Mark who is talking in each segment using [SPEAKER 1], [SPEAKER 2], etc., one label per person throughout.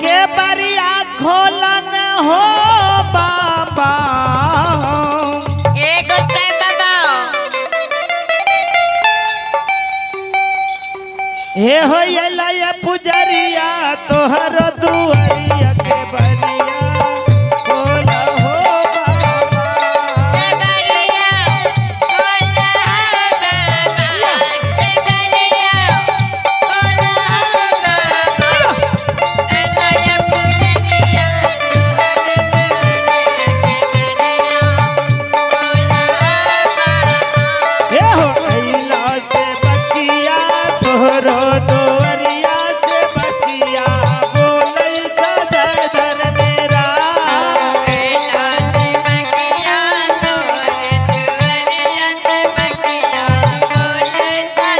[SPEAKER 1] के बरिया खोलन हो बाबा।
[SPEAKER 2] ए गोसाई बाबा।
[SPEAKER 1] हे हो ये पुजरिया तोहर दुआरिया के बरिया खोला हो बाबा।
[SPEAKER 2] के बरिया खोला हो बाबा, के बरिया खोला हो बाबा। एला पुजरिया तोहर दुआरिया के बरिया खोला हो बाबा।
[SPEAKER 1] हे हो अइला से बकिया तोहर दुआरिया से बकिया बोलै जय धर मेरा।
[SPEAKER 2] एला से बकिया तोहर दुआरिया से बकिया बोलै जय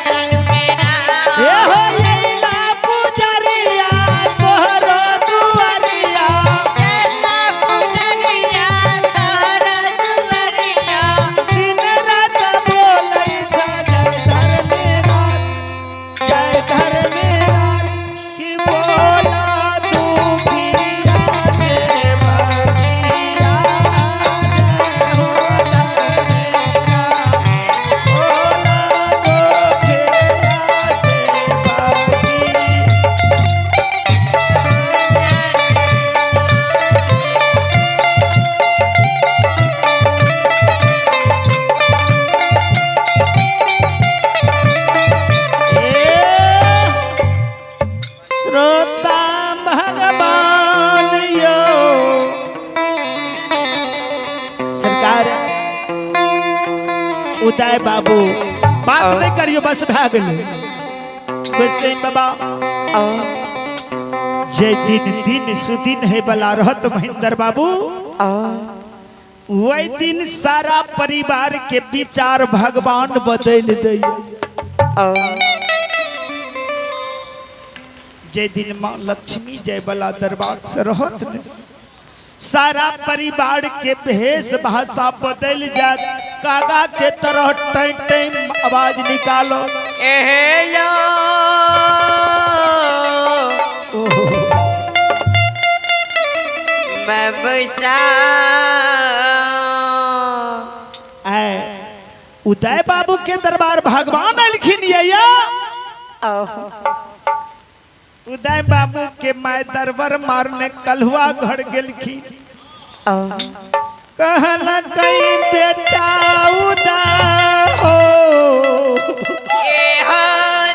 [SPEAKER 2] धर मेरा।
[SPEAKER 1] हे हो अइला पुजरिया तोहर दुआरिया
[SPEAKER 2] एला पुजरिया तोहर दुआरिया
[SPEAKER 1] दिन रात बोलै जय धर मेरा, जय धर मेरा। कि बोला दुखिया से बकिया जय हो धर मेरा। बोला दुखिया से बकिया। श्रोता भगवान यो सरकार उदय बाबू बात नहीं करियो बस भए गेलै। गोसाई बाबा जे दिन दिन सुदिन है बला रहत महेंद्र बाबू, वही दिन सारा परिवार के विचार भगवान बदल दैया। जे दिन माँ लक्ष्मी जय बला दरबार से रहत ने सारा परिवार के भेष भाषा बदल जात, कागा के तरह टाइम टाइम आवाज निकालो।
[SPEAKER 2] एहे यो बबुसा।
[SPEAKER 1] आए उदय बाबू के दरबार भगवान अलखिन या उदय बाबू के my दरबार मारने कलहुआ घर गेलखिन। कहल कई बेटा उदय हो
[SPEAKER 2] ए हो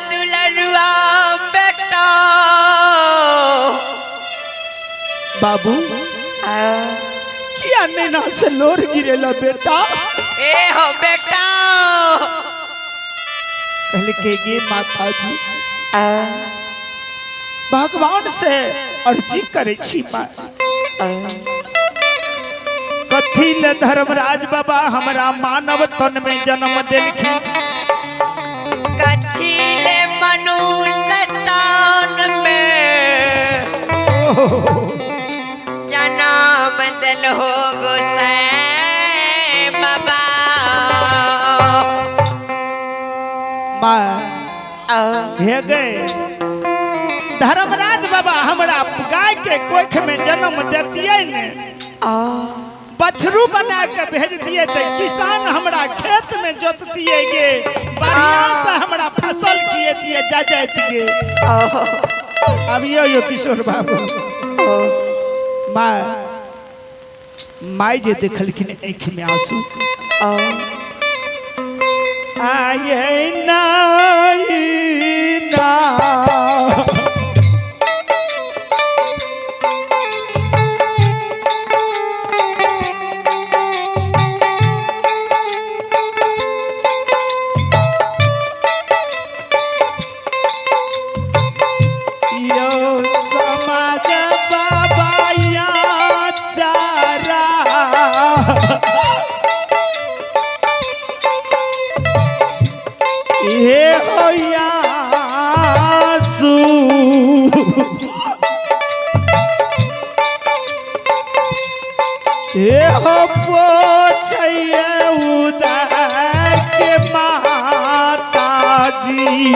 [SPEAKER 2] दुलरुआ बेटा।
[SPEAKER 1] बाबू किया नैना से लोर गिरेला बेटा।
[SPEAKER 2] ए हो बेटा।
[SPEAKER 1] कहल के गे माता जी भगवान से अर्जी करे छी माँ, कथी ले धर्मराज बाबा हमरा मानव तन में जन्म देलखिन।
[SPEAKER 2] कथी ले मनुष्य तन में जन्म दिल हो गोसाई बाबा।
[SPEAKER 1] माँ हे गए धर्मराज बाबा हमरा गाय के कोख में जन्म देतियै ने, बछरू बना के भेज दिए तो किसान हमरा खेत में जोततियै गे, बढ़िया से हमरा फसल किए दिए जा जातिए। अब यो किशोर बाबू माँ माई जे देखलखिन आँखि में आंसू आये नाई ना। यो समाज बाबा या चारा हे हो यासू हे हो पोछैया उदय के माता जी।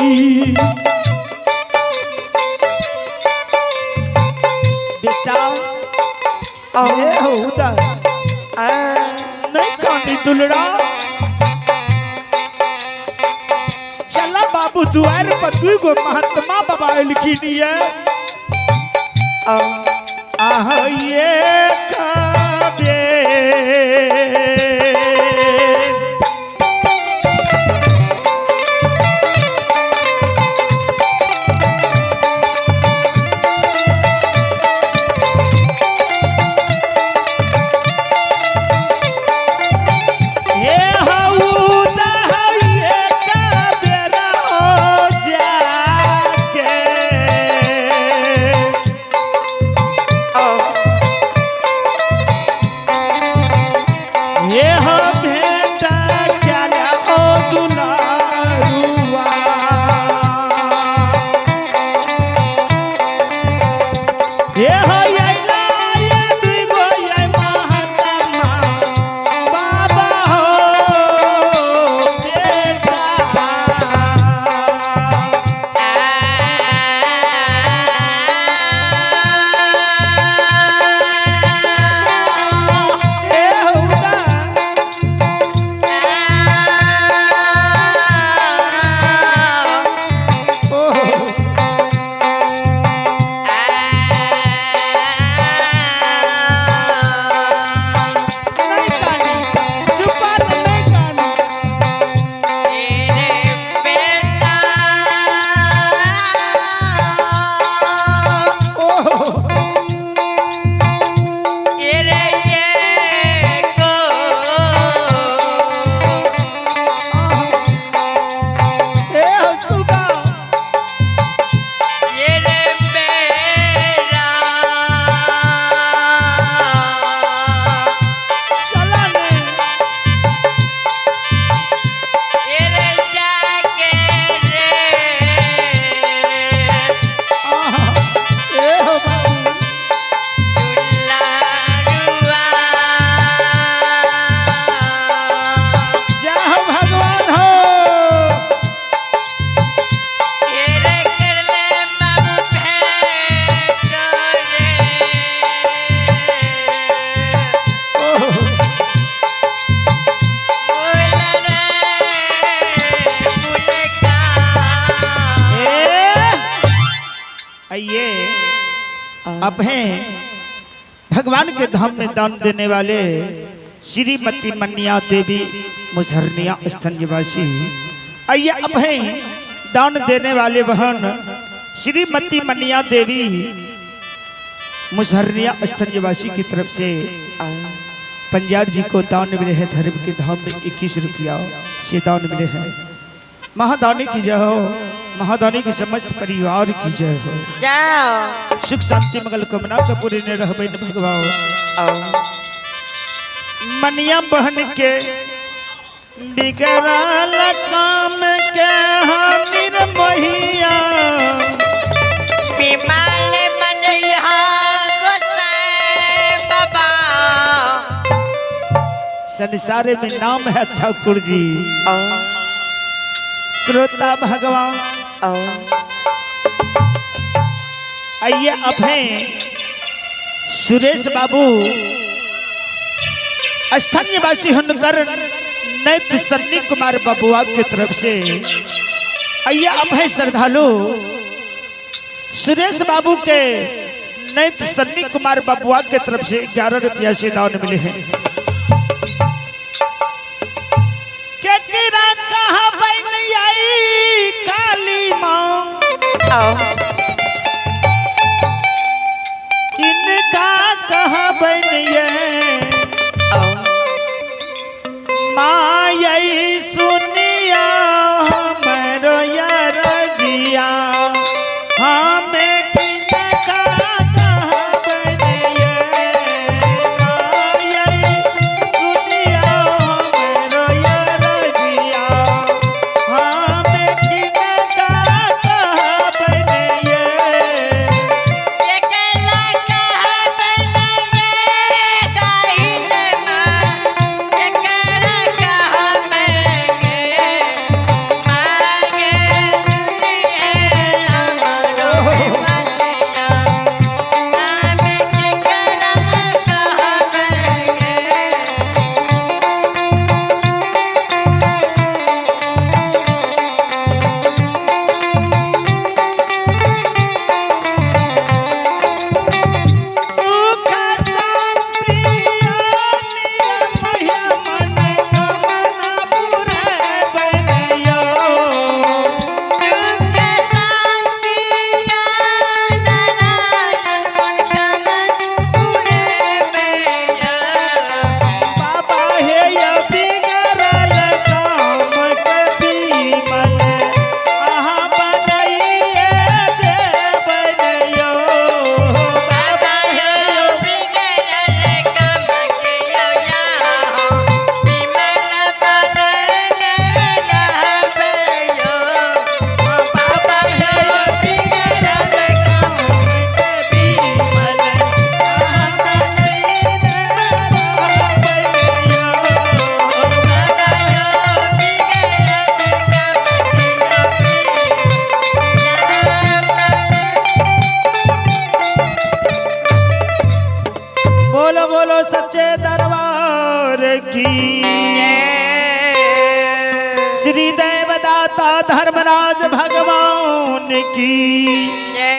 [SPEAKER 1] बेटा ए हो उदा नहीं कानी दुलड़ा चला बाबू द्वार पर दुई गो महात्मा बाबा एलखिन ये आह ये काबे हे हऊ ये काबेरा हो जाके ये हो भेंटा क्या ओ दुलारुआ ये हो अइला ये दुई गो ये महात्मा बाबा हो बेटा। ए हौदा ओहो नहीं कानी चुपा नहीं कानी ओहो ए हो सुगा चला ने आहा ए हो बाबू जय हो भगवान हो। ओहो ए आइए अब हैं भगवान के धाम में दान देने वाले श्रीमती मनिया देवी मुसहरनिया स्थान निवासी। आइए अब हैं दान देने वाले बहन श्रीमती मनिया देवी मुसहरनिया स्थान निवासी की तरफ से पंजाब जी को दान मिले हैं धर्म के धाम में 21 रुपया से दान मिले हैं। महादानी की जय हो, महादानी की समस्त परिवार की जय हो।
[SPEAKER 2] जाओ
[SPEAKER 1] सुख शांति मंगल कामना कपूरी ने रहबे न भगवान। मनिया बहन के बिगड़ल काम के हम निर्मोहिया
[SPEAKER 2] बिमल मनैया गोसाई बाबा।
[SPEAKER 1] संसार में नाम है ठाकुर जी। श्रोता भगवान आइए अब हैं सुरेश बाबू स्थानीय वासी हुनकर नैत सन्नी कुमार बबुआ की तरफ से। आइए अब है श्रद्धालु सुरेश बाबू के नैत सन्नी कुमार बबुआ के तरफ से 11 रुपया से दान मिले हैं। केकरा कहाँ बन आई काली माँ किनका कहाँ बन ये मायई सुनिया हमरो यरजिया हमें किनका कहाँ बन ये मायई सुनिया हमरो यरजिया हमें किनका कहाँ बन ये। की,
[SPEAKER 2] जय।
[SPEAKER 1] श्री देवदाता धर्मराज भगवान की।
[SPEAKER 2] जय।